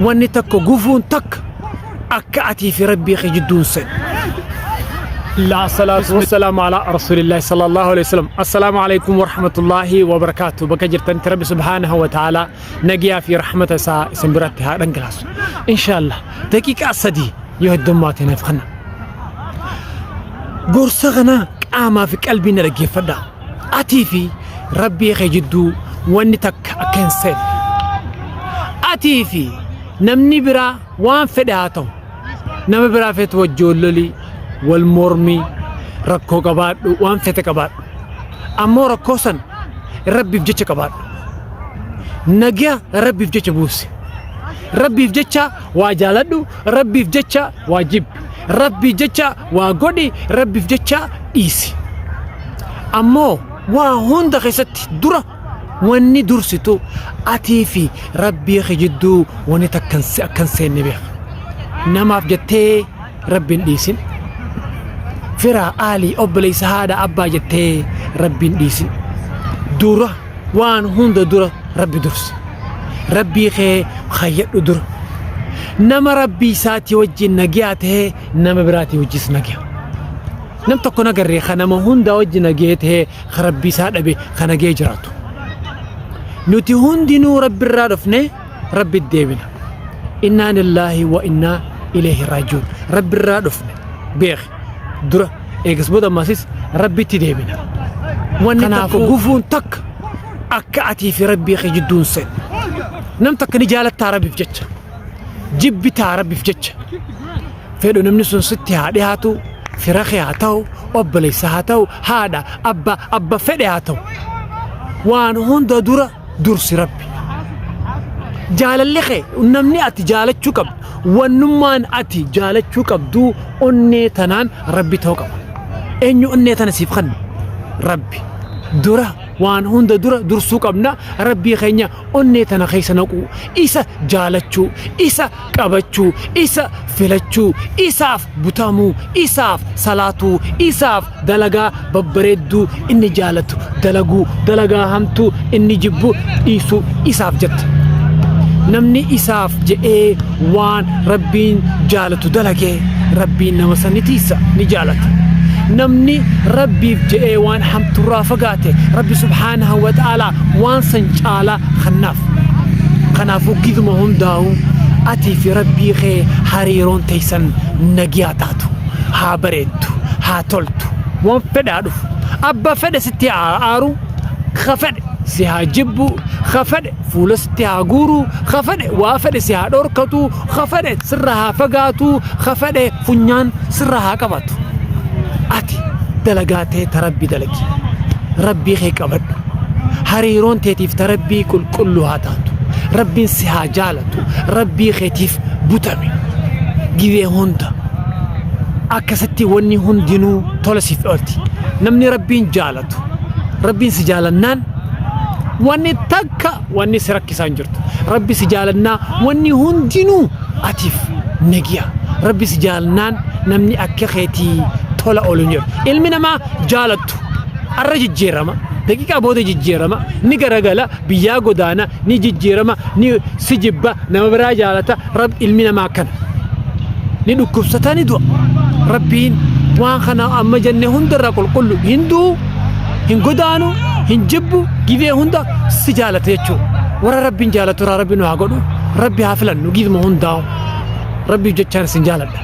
Wanni tokko gufuun takka akka atii fi Rabbii kee jidduu hin seenne. La salatu wassalamu ala rasulillahi sallallahu alaihi wasallam. Assalamu alaikum warahmatullahi wabarakatuh. Bakka jirtanitti Rabbi subhanahu wa ta'ala nagiyaa fi rahmata isaa isin biratti haa dhangalaasu. Inshallah daqiiqaa 3 yoo heddummaate naaf kenna. Gorsa kana qaamaa fi qalbii na dhaggeeffadhaa. Atii fi Rabbii kee jidduu wanni takka akka hin seenne. Atii fi namni biraa waan fedhe haa ta'u. Nama biraa feetu wajji wal loli, wal mormi, rakkoo qabaadhu, waan fete qabaadhu. Ammoo rakkoo san Rabbiif jecha qabaadhu. Nagaa Rabbiif jecha buusi. Rabbiif jecha waa jaaladhu, Rabbiif jecha waa jibbi. Rabbiif jecha waa godhi, Rabbiif jecha dhiisi. Ammoo waa hunda keessatti dura wanni dursitu atii fi Rabbii kee jidduu wanni takka akka hin seenne beeka. Namaaf jettee Rabbi hin dhiisin. Firaa, aalii, obboleessa, haadha, abbaa jettee Rabbi hin dhiisin. Dura waan hunda dura Rabbi dursi. Rabbii kee kayyadhu dura. Nama Rabbii isaatii wajjin nagiyaa ta'ee nama biraatii wajjis nagiya. Nam tokko nagarree ka nama hundaa wajji nagee ta'ee ka Rabbii isaa dhabe ka nagee jiraatu. Nuti hundinuu Rabbi irraa dhufne Rabbi deebina. Innaa lillaahi wa innaa ilayhi raaji'uun. Rabbi irraa dhufne beeki dura eegas booda ammasis Rabbitti deebina. Wanni tokko gufuun takka akka atii fi Rabbii kee jidduu hin seenne. Nam takka ni jaalattaa Rabbiif jecha. Jibbitaa Rabbiif jecha. Fedhu namni sun sitti haa dhiyaatu, fira kee haa ta'u, obboleessa haa ta'u, haadha, abba, abba fedhe haa ta'u. Waan hunda dura dursi Rabbi. Jaalalli kee namni ati jaalachuu qabdu, wannummaan ati jaalachuu qabdu onnee tanaan Rabbi ta'uu qaba. Eenyu onnee tana siif kenna? Rabbi. Dura waan hunda dura dursuu qabna Rabbii keenya onnee tana keessa naquu, isa jaalachuu, isa qabachuu, isa filachuu, isaaf butamuu, isaaf salaatuu, isaaf dalagaa babbareedduu inni jaalatu dalaguu, dalagaa hamtuu inni jibbu dhiisuu isaaf jetta. Namni isaaf je'ee waan Rabbiin jaalatu dalagee Rabbiin nama san ni tiisa, ni jaalata. Namni Rabbiif je'ee waan hamturraa fagaate Rabbi subhaanahu wa ta'aalaa waan san caalaa kannaaf. Kanaafuu giduma hundaa'u atii fi Rabbii kee hariiroon teessan nagiyaa taatu, haa bareeddu, haa toltu. Waan fedhe haa dhufu. Abba fedhe sitti haa aaru, ka fedhe si haa jibbu, ka fedhe fuula sitti haa guuru, ka fedhe waa fedhe si haa dhorkatu, ka fedhe sirra haa fagaatu, ka fedhe funyaan sirra haa qabatu. Ati dalagaa tee ta Rabbi dalagi. Rabbii kee qabadhu. Hariiroon teetiif ta Rabbii qulqulluu haa taatu. Rabbiin si haa jaalatu. Rabbii keetiif butami. Gizee hunda. Akkasitti wanni hundinuu tola siif oolti. Namni Rabbiin jaalatu. Rabbiin si jaalannaan wanni takka wanni si rakkisaa hin jirtu. Rabbi si jaalannaa wanni hundinuu atiif nagiya. Rabbi si jaalannaan namni akka keetii tola oolu hin jiru. Ilmi namaa jaalattu arra jijjiirama. Daqiiqaa booda jijjiirama. Ni garagala, biyyaa godaana, ni jijjiirama, ni si jibba, nama biraa jaalata. Rab ilmi namaa akkana. Ni dhukkubsata ni du'a. Rabbiin waan kana amma jenne hundarraa qulqullu hin du'u, hin godaanu, hin jibbu, gizee hunda si jaalata jechuudha. Warra Rabbiin jaalatu irraa Rabbi nu haa godhu. Rabbi haa filannu gizuma hundaa'u. Rabbiif jechaan isin jaaladha.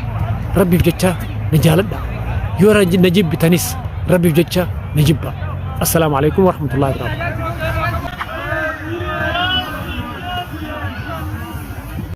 Rabbiif jecha na jaaladha. Yoo na jibbitanis Rabbiif jecha na jibba. Assalaamu alaikum warahmatullahi wabarakatuh.